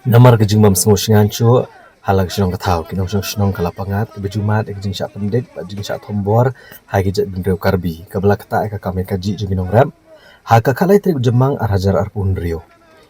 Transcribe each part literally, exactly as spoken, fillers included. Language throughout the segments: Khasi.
Namar ka jingbym sngewsynei shuh ha la ka shnong ka thaw, ki nongshong shnong ka Lapangap kiba ju mad ïa ka jingshah pyndik bad jingshah thombor ha ki jaitbynriew Karbi, kaba la ktah ïa ka kam ïa ka jih jong ki nongrep. Ha ka khatlai tarik u Jymmang ar hajar arphew hynriew,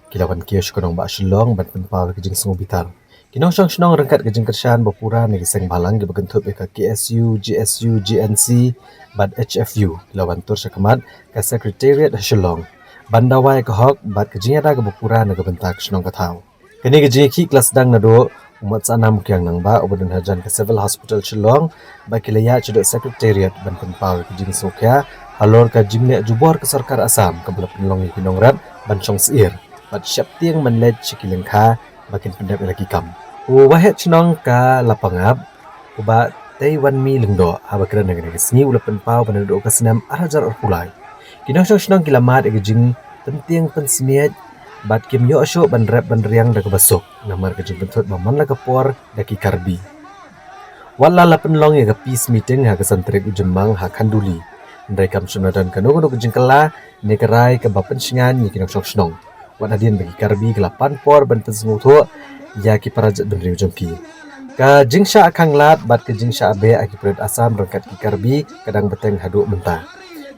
ki la wan kiew sha ka nongbah Shillong ban pynpaw ïa ka jingsngewbitar. Ki nongshong shnong ryngkat ka jingkyrshan ba pura na ki seng bhalang kiba kynthup ïa ka K S U, G S U, G N C bad H F U, ki la wan tur sha khmat ka Secretariat ha Shillong ban dawa ïa ka hok bad ka jingïada kaba pura na ka bynta ka shnong ka thaw. Kane ka jingïakhih ka la sdang naduh u Mat Sahnam Mukiang Nangbah, uba don hajan ka Civil Hospital Shillong, ba ki la ïaid sha dei Secretariat ban pynpaw ïa ka jingsngewkhia halor ka jingleh jubor ka sorkar Assam kaba la pynlong ïa ki nongrep ban shong syiar bad sheptieng ban leit sha ki lyngkha ba kin pyndep ïa la ki kam. U Waheh Shnong ka Lapangap, u Bah Teiwanmi Lyngdoh, haba kren ha kane ka sngi u la pynpaw ba naduh ka snem ar hajar arphew lai, ki nongshong shnong ki la mad ïa ka jingpyntieng pynsmiej bad kim ïoh shuh ban rep ban riang da kaba suk namar ka jingpynthut ba man la ka por da ki Karbi. Wat la la pynlong ïa ka peace meeting ha ka san tarik u Jymmang ha Khanduli, hynrei kam shym la don kano kano ka jingkylla ne ka rai kaba pynshngaiñ ïa ki nongshong shnong, wat hadien ba ki Karbi ki la pan por ban pynsngewthuh ïa ki para jaitbynriew jong ki. Ka jingshah khanglad bad ka jingshah beh ha ki pulit Assam ryngkat ki Karbi ka dang bteng haduh mynta,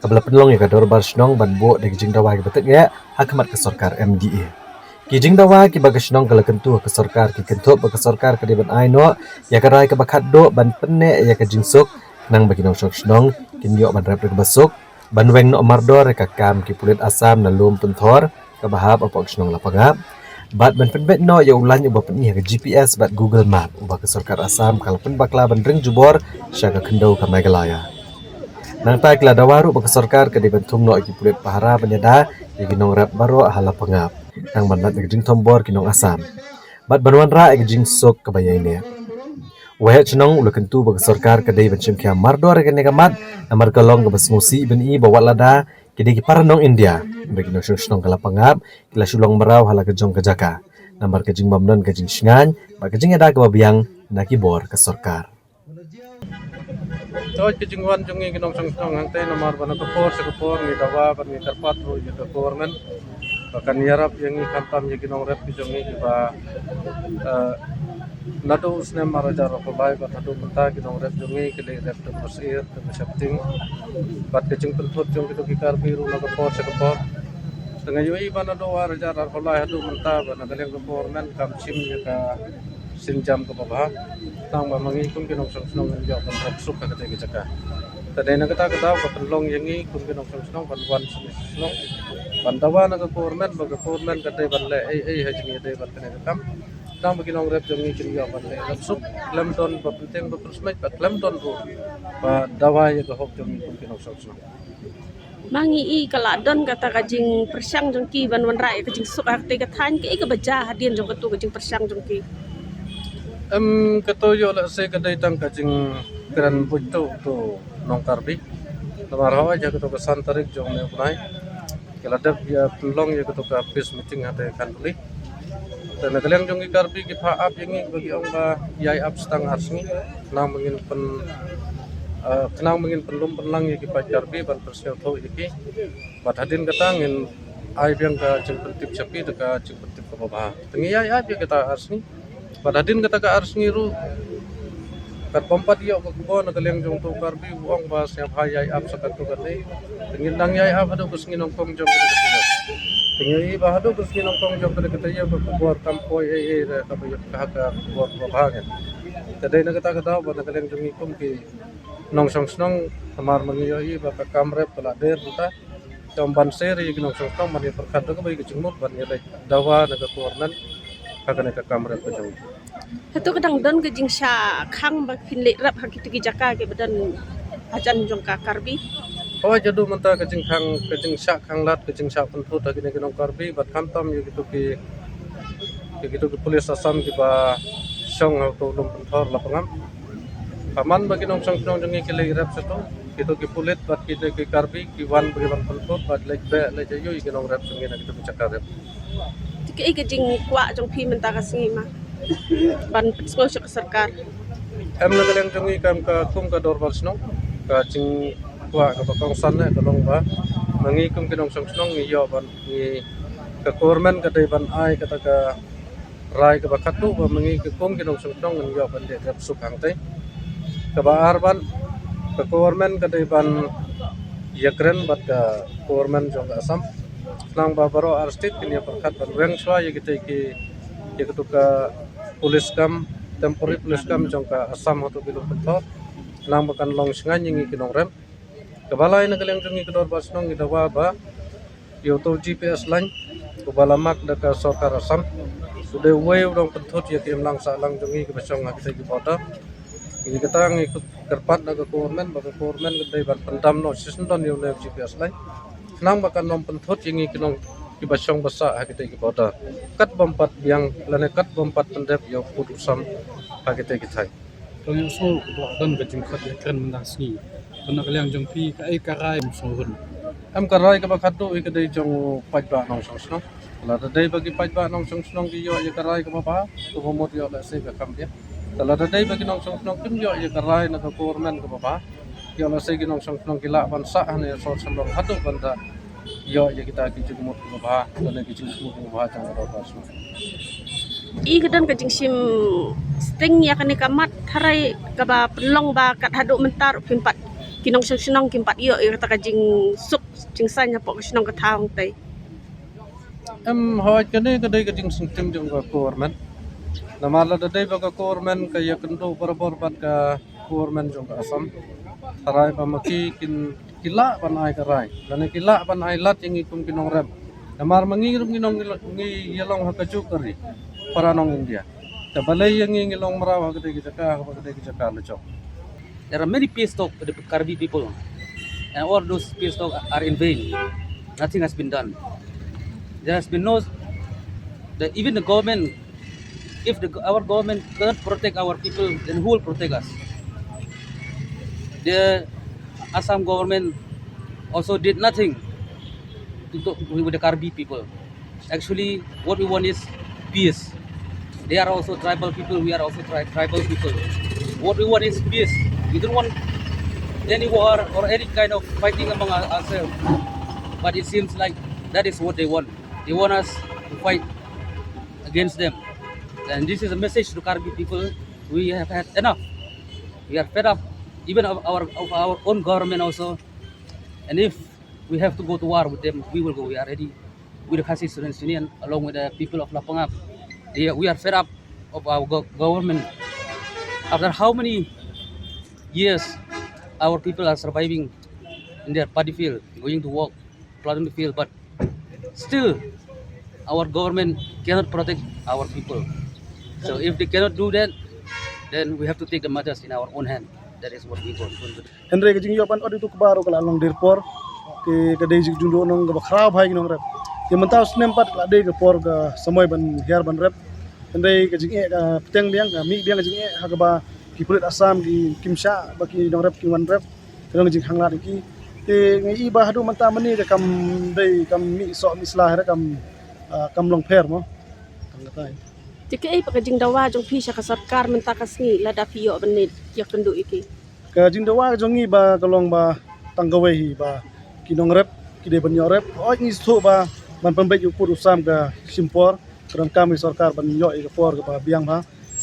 kaba la pynlong ïa ka dorbar shnong ban buh da ki jingdawa kiba tyngeh ha khmat ka sorkar M D A. Ki jingdawa kiba ka shnong ka la kyntu ha ka sorkar ki kynthup ba ka sorkar ka dei ban ai noh ïa ka rai kaba khatduh ban pynneh ïa ka jingsuk, khnang ba ki nongshong shnong kin ïoh ban rep da kaba suk, ban weng noh mardor ïa ka kam ki pulit Assam na lum pynthor kaba hap hapoh ka shnong Lapangap, bad ban pynbeit noh ïa u lain uba pyni ha ka G P S bad Google Map, uba ka sorkar Assam ka la pynbakla ban ring jubor sha ka khyndew ka Meghalaya. Nangta ki la dawa ruh ba ka sorkar ka dei ban thung noh ïa ki pulit pahara ban ïada ïa ki nongrep baroh ha Lapangap, khnang ban lait na ka jingthombor ki nong Assam bad ban wanrah ïa ka jingsuk kaba ïaineh. U Waheh Shnong u la kyntu ba ka sorkar ka dei ban shim khia mardor ïa kane ka mat, namar ka long kaba sngewsih ban i ba wat lada ki dei ki para nong India, hynrei ki nongshong shnong ka Lapangap ki la shu long mraw ha la ka jong ka jaka namar ka jingbym don ka jingshngaiñ bad ka jingïada kaba biang na ki bor ka sorkar. Toh ka jingwan jong ngi ki nongshong shnong hangtei namar ba na ka por sha ka por ngi dawa bad ngi kyrpad ruh ïa ka government ba kan ïarap ïa ngi khamtam ïa ki nongrep ki jong ngi kiba, eh, naduh u snem ar hajar arphew lai bad haduh mynta ki nongrep jong ngi ki leit rep da kaba syiar da kaba sheptieng bad ka jingpynthut jong kito ki Karbi ruh na ka por sha ka por. Te nga ïohi ba naduh ar hajar arphew lai haduh mynta ba na ka liang ka government kam shim ïa ka sienjam kaba bha, tang ba ma ngi kum ki nongshong shnong ngin ïoh ban rep suk ha katei ka jaka. Te dei na kata ka daw ka pynlong ïa ngi kum ki nongshong shnong ban wan shnong shnong ban dawa na ka government ba ka government ka dei ban leh ei ei ha jingïadei bad kane ka kam, tang ba ki nongrep jong ngi kin ïoh ban leh rep suk khlem don ba pyntieng ba pynsmiej bad khlem don ruh ba dawa ïa ka hok jong ngi kum ki nongshong shnong. Ma ngi i ka la don kata ka jingpyrshang jong ki ban wanrah ïa ka jingsuk ha katei ka thaiñ, kaei kaba jia hadien jong kato ka jingpyrshang jong ki? Em, kato ïoh lehse ka dei tang ka jingkren buit to to nong Karbi. Namar hooid ha kato ka san tarik jong une u bnai ki la dep ïa pynlong ïa kato ka peace meeting hangtei Khanduli. Te na ka liang jong ki Karbi ki phah ap ïa ngi ba ki ong ba ïai ap sa tang ar sngi khnang ba ngin pyn, eh, khnang ba ngin pynlum pynlang ïa ki paid Karbi ban pynsngewthuh ïa ki. Bad hadien kata ngin ai biang ka jingpyntip sha phi da ka jingpyntip kaba bha. Te ngi ïai ap ïa kata ar sngi. Bad hadien kata ka ar sngi ruh, katba ym pat ïoh ka khubor na ka liang jong uto u Karbi u ong ba sngewbha ïai ap sa katto katne. Te ngin dang ïai ap haduh ka sngi nyngkong jong kane ka taïew. Te ngi ïohi ba haduh ka sngi nyngkong jong kane ka taïew ka khubor kam poi ei ei re kaba ïoh ka ha ka khubor kaba bha ngi. Te dei na kata ka daw ba na ka liang jong ngi kum ki nongshong shnong, namar ma ngi ïohi ba ka kam rep ka la der mynta. Te ym ban sher ïa ki nongshong shnong ban ïa pyrkhat da kaba ïa ka jingmut ban ïa leit dawa na ka government ha kane ka kam rep ka jong ngi. Hato ka dang don ka jingshah khang ba phin leit rep ha kito ki jaka kiba don hajan jong ka Karbi? Hooid, haduh mynta ka jingkhang, ka jingshah khanglad, ka jingshah pynthut ha kine ki nong Karbi bad khamtam ïa kito ki, ïa kito ki pulit Assam kiba shong ha uto u lum pynthor Lapangap. Ka man ba ki nongshong shnong jong ngi ki leit rep shato, kito ki pulit bad kito ki Karbi ki wan ba ki ban pynthut bad leit beh leit ayu ïa ki nongrep jong ngi na kito ki jaka rep. Te kaei ka jingkwah jong phi mynta ka sngi ma ban pynsngew sha ka sorkar? Em, na ka liang jong ngi kam ka, kum ka dorbar shnong, ka jingkwah kaba kongsan ne ka long ba ma ngi kum ki nongshong shnong ngi ïoh ban ngi, ka government ka dei ban ai kata ka rai kaba khatduh ba ma ngi ki kum ki nongshong shnong ngin ïoh ban leh rep suk hangtei. Kaba ar bad ka government ka dei ban ïakren bad ka government jong ka Assam. Khnang ba baroh ar state kin ïa pyrkhat ban weng shuwa ïa kitei ki, ïa katu ka police camp, temporary police camp jong ka Assam haduh Bilungpynthoh. Khnang ba kan long shngain ïa ngi ki nongrep. Kaba lai na ka liang jong ngi ka dorbar shnong ngi dawa ba ïa uto u GPS line uba la mark da ka sorkar Assam u dei uwei u nongpynthut ïa ka imlang sahlang jong ngi kaba shong ha kitei ki border. Ngi kata ngi kyrpad na ka government ba ka government ka dei ban pyndam noh shisien don ïa une u GPS line. Khnang ba kan nongpynthut ïa ngi ki nong kiba shong ba sah ha kitei ki border. Kat bym pat biang lane kat bym pat pyndep ïa u pud u sam ha kitei ki thaiñ. Tang ïa shu ba don ka jingkhot ïa kren mynta sngi. Tang na ka liang jong phi kaei ka rai em sngewhun? Em, ka rai kaba khatduh ïa ka dei jong u paidbah nongshong shnong. Lada dei ba ki paidbah nongshong shnong ki ïoh ïa ka rai kaba bha, kaba mut ïoh lehse ka kam biang. Lada dei ba ki nongshong shnong kim ïoh ïa ka rai na ka government kaba bha, ïoh lehse ki nongshong shnong ki lah ban sah hane sor shalong haduh ban da ïoh ïa kita ki jingmut kiba bha lane ki jingmut kiba bha jong ka dorbar shnong. I ka don ka jingshim sting ïa kane ka mat tharai kaba pynlong ba kat haduh mynta ruh kim pat, ki nongshong shnong kim pat ïoh ïa kata ka jingsuk jingsaiñ hapoh ka shnong ka thaw hangtei. Em, hooid, kane ka dei ka jingsngewsih jong ka government. Namar lada dei ba ka government ka ïakynduh barabor bad ka government jong ka Assam, tharai ba ma ki kin, ki lah ban ai ka rai lane ki lah ban ai lad ïa ngi kum ki nongrep. Namar ma ngi ruh ngi nong, ngi ïalong ha kajuh ka ri para nong India. Te balei ïa ngi ngi long mraw ha katei ka jaka, ha katei ka jaka la jong. There are many peace talk with the Karbi people, and all those peace talk are in vain. Nothing has been done. There has been no, the, even the government, if the, our government cannot protect our people, then who will protect us? The Assam government also did nothing to talk with the Karbi people. Actually, what we want is peace. They are also tribal people, we are also tri-, tribal people. What we want is peace. We don't want any war or any kind of fighting among our-, ourselves. But it seems like that is what they want. They want us to fight against them. And this is a message to Karbi people. We have had enough. We are fed up, even of our, of our own government also. And if we have to go to war with them, we will go. We are ready with the Khasi Students Union, along with the people of Lapangap. They, we are fed up of our go-, government. After how many years our people are surviving in their paddy field, going to work, planting the field, but still our government cannot protect our people. So if they cannot do that, then we have to take the matters in our own hand. That is what we want. Hynrei ka jingïoh ban ot itu kba ruh ka la long der por. Te ka dei jingjuh nong kaba khraw bha ïa ki nongrep. Te mynta u snem pat ka la dei ka por ka samoi ban hiar ban rep. Hynrei ka jingeh ka bteng biang, ka mih biang ka jingeh ha kaba ki pulit Assam ki kim shah ba ki nongrep ki wan rep. Ka long ka jinghanglad ïa ki. Te ngi i ba haduh mynta mynne ka kam dei kam mih soh mih sla, ha kam, ah, kam long pher mo. Tang katai. Te kaei pat ka jingdawa jong phi sha ka sorkar mynta ka sngi lada phi ïoh ban ïakynduh ïa ki? Ka jingdawa jong ngi ba ka long ba tang kawei hi ba ki nongrep ki dei ban ïoh rep. Hooid, ngi sngewthuh ba ban pynbeit ïa u pud u sam ka shim por, ka donkam ïa sorkar ban ïoh ïa ka por kaba biang bha.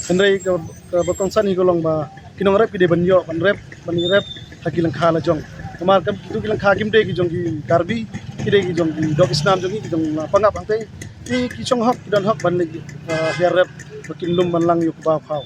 Hynrei ka, kaba kongsan hi ka long ba ki nongrep ki dei ban ïoh ban rep, ban ïa rep ha ki lyngkha la jong. Namar kam kitu ki lyngkha kim dei ki jong ki Karbi, ki dei ki jong ki dok Islam jong ngi, ki jong Lapangap hangtei. Ki, ki shong hok, ki don hok ban leit, eh, hiar rep ba kin lum ban lang ïa u kba u khaw.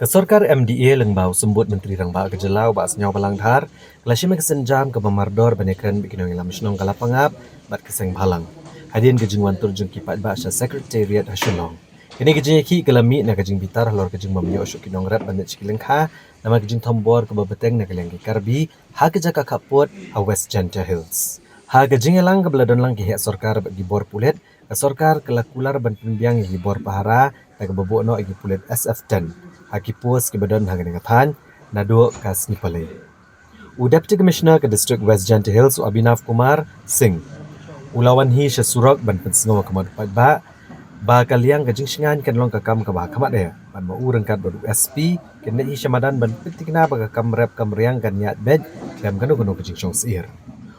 Ka sorkar M D A lyngba u Symbud Myntri Rangbah ka jylla u Bah Sniawbhalang Dhar ka la shim ïa ka sienjam kaba mardor ban ïakren bad ki nongïalam shnong ka Lapangap bad ka Sengbhalang hadien ka jingwan tur jong ki paidbah sha Secretariat ha Shillong. Kane ka jingïakhih ka la mih na ka jingbitar halor ka jingbym ïoh shuh ki nongrep ban leit sha ki lyngkha namar ka jingthombor kaba bteng na ka liang ki Karbi ha ka jaka khappud ha West Jaiñtia Hills. Ha ka jingïalang kaba la don lang ki heh sorkar bad ki bor pulit, ka sorkar ka la kular ban pynbiang ïa ki bor pahara da kaba buh noh ïa ki pulit S F ten ha ki post kiba don ha kane ka thaiñ naduh ka sngi Palei. U Deputy Commissioner ka District West Jaiñtia Hills u Abhinav Kumar Singh u la wan hi sha surok ban pynsngew ha khmat u paidbah ba ka liang ka jingshngaiñ kan long ka kam kaba ha khmat eh bad ma u ryngkat bad u S P kin leit hi sha madan ban pynthikna ba ka kam rep kam riang kan ïaid beit khlem kano kano ka jingshong syier.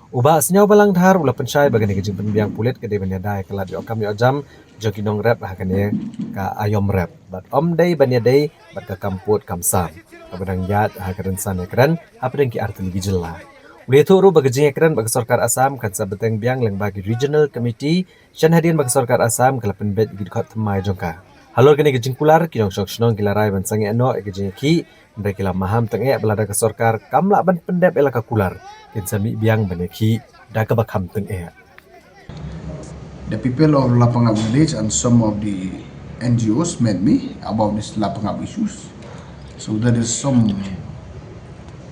U Bah Sniawbhalang Dhar u la pynshai ba kane ka jingpynbiang pulit ka dei ban ïada ïa ka lad ïoh kam ïoh jam jong ki nongrep ha kane ka aïom rep bad ym dei ban ïadei bad ka kam pud kam sam kaba dang ïaid ha ka rynsan ïakren hapdeng ki artylli ki jylla. U la ïathuh ruh ba ka jingïakren bad ka sorkar Assam kan sa bteng biang lyngba ki Regional Committee shen hadien ba ka sorkar Assam ka la pynbeit ïa ki dkhot thymmai jong ka. Halor kane ka jingkular, ki nongshong shnong ki la rai ban sangeh noh ïa ka jingïakhih, hynrei ki la maham tyngeh ba lada ka sorkar kam lah ban pyndep ïa la ka kular, kin sa mih biang ban ïakhih da kaba kham tyngeh. The people of Lapangap village and some of the N G Os met me about this Lapangap issues. So there is some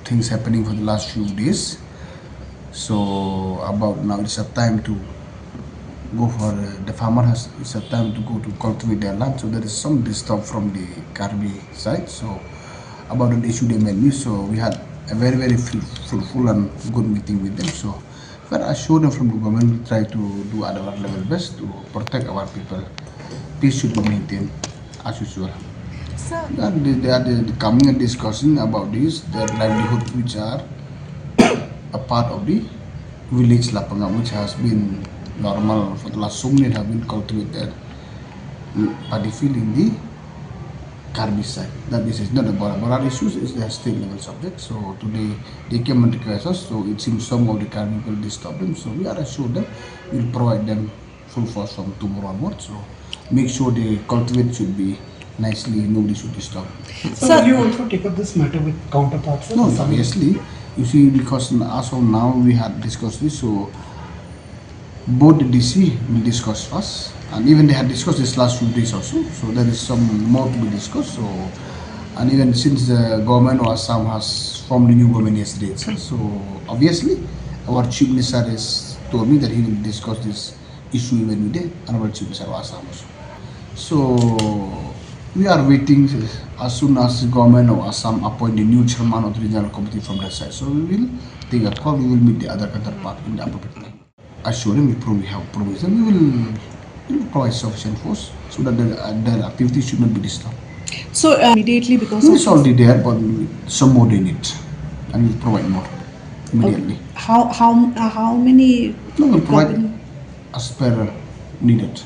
things happening for the last few days. So about now it's a time to go for the, the farmer has, it's a time to go to cultivate their land. So there is some disturb from the Karbi side. So about the issue they met me. So we had a very, very fruit- fruitful and good meeting with them. So but I assure them from the government, we try to do at our level best to protect our people. Peace should be maintained as usual. Sir. And they, they are the, the coming and discussing about this, their livelihood, which are a part of the village Lapangap, which has been normal for the last so many years, have been cultivated paddy field in the Karbi side. That is, it's not a Bora Bora issues, it's a state level subject. So today they came and request us. So it seems some of the Karbi people disturb them. So we are assured that we'll provide them full force from tomorrow onwards. So make sure they cultivate should be nicely, nobody should disturb. So, sir, will you also take up this matter with counterparts, sir? No, no, obviously. You see, because as of now we had discussed this, so both the D C will discuss first, and even they had discussed this last few days also. So there is some more to be discussed. So, and even since the government of Assam has formed a new government yesterday itself, so obviously our chief minister has told me that he will discuss this issue even with the honorable chief minister of Assam also. So we are waiting as soon as the government of Assam appoint the new chairman of the regional committee from that side. So we will take a call. We will meet the other counterpart in the appropriate time. Assuring we pro- we have provision, we will, we will provide sufficient force so that the, uh, the activity should not be disturbed. So, uh, immediately because of this, it's already there, but some more they need, and we provide more immediately. Okay. How how uh, how many? No, we provide as per needed.